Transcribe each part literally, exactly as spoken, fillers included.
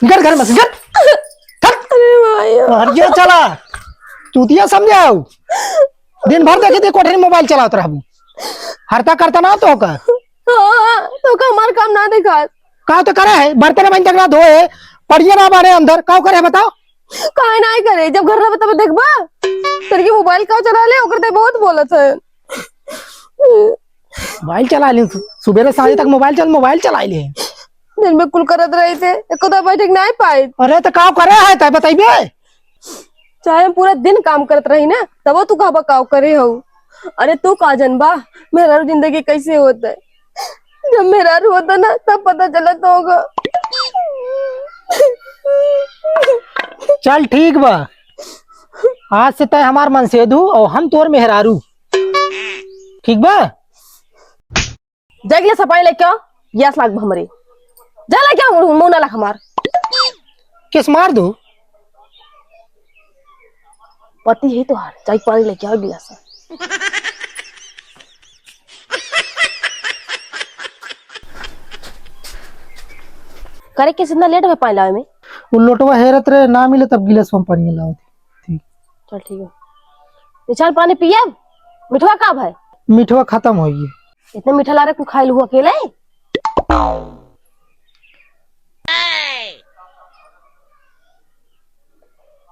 निकल घर में से, निकल। चल। अरे माया। और ये चला, चूतिया समझाओ। दिन भर देखे थे कोठरी मोबाइल चलावत रहबू। हरता करता ना तो का? हाँ, तो का हमार काम ना देखा? का तो करे है? बर्तन बन तक ना धोए, पड़िया ना बारे अंदर, का करे है बताओ? काहे ना करे? जब घर रहबे तब देखबा। तेरे के मोबाइल का चला ले, ओकर ते बहुत बोलत है। मोबाइल चला ले, सु-, सुबेरे साँझ तक मोबाइल चल, मोबाइल चला ले। दिन में कुल करत रही थे, एको तो बैठे के ना पाए। अरे तो का करे है, तय बताइबे? चाहे हम पूरा दिन काम करत रही ना, तबो तू कहबा का करे हो। अरे तू का जनबा, मेहरारू जिंदगी कैसे होत है? जब मेहरारू होता ना, तब पता चलत होगा। चल ठीक बा, आज से तय हमार मनसेधू और हम तोर मेहरारू, ठीक बा? जा गिलास पानी लेके आओ, प्यास लाग बा हमरे। जा लेके आओ, मुंह ना लग हमार। किस मार दू? पति है तोहार, जाई पानी लेके आओ गिलास। करे किस इतना लेट में पानी लावे में? वो लोटवा हेरत रहे, ना मिले तब गिलास में पानी लावत। ठीक। चल ठीक है। निचान पानी पियब? मिठवा का भाई? मिठवा खत्म हो गई। इतना मीठा ला रहे, कुल खाइल हुआ अकेले?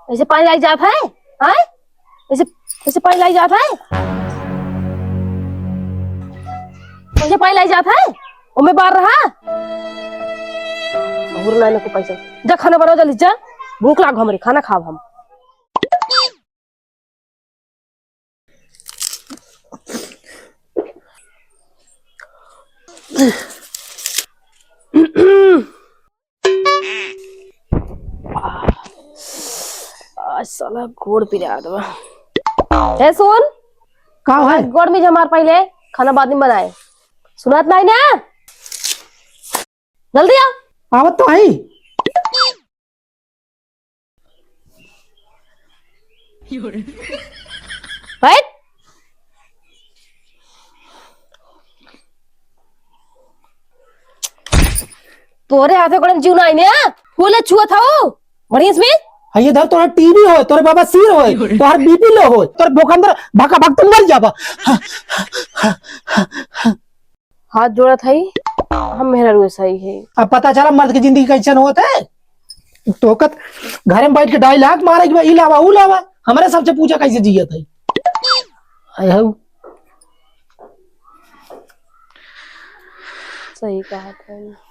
ऐसे पानी लाई जात है? आय? ऐसे, ऐसे पानी लाई जात है? ऐसे पानी लाई जात है? ओमे बार रहा? और ना, ना को पैसा। जा खाना बनाओ जल्दी, जा। भूख लाग हमरे, खाना खाब हम। आज साला गोड़ पिरात बा। ए सुन, का है? गोड़ में हमार पहले, खाना बाद में बनाए। सुनात नहीं ना? जल्दी आ। आवत तो है। हट। तोरे हाथे गोड़े में जीव ना आइने, बोले छुआ था वो। बढ़िया से। हाँ, ये धर, तोरा टीबी होय, तोरे बाबा सिर होय, तोहर बीपी लो होय, तोर भूख अंदर भका भक तुम मर जाबा। हाथ जोड़त हई, हम मेहरारू सही है। अब पता चला मर्द की जिंदगी कैसन होत है। तोकत घरे में बैठ के ढाई लाख मारे के बा, ई लावा, ऊ लावा, हमरे सबसे पूछा कैसे जियत है। आय हऊ। सही कहा था।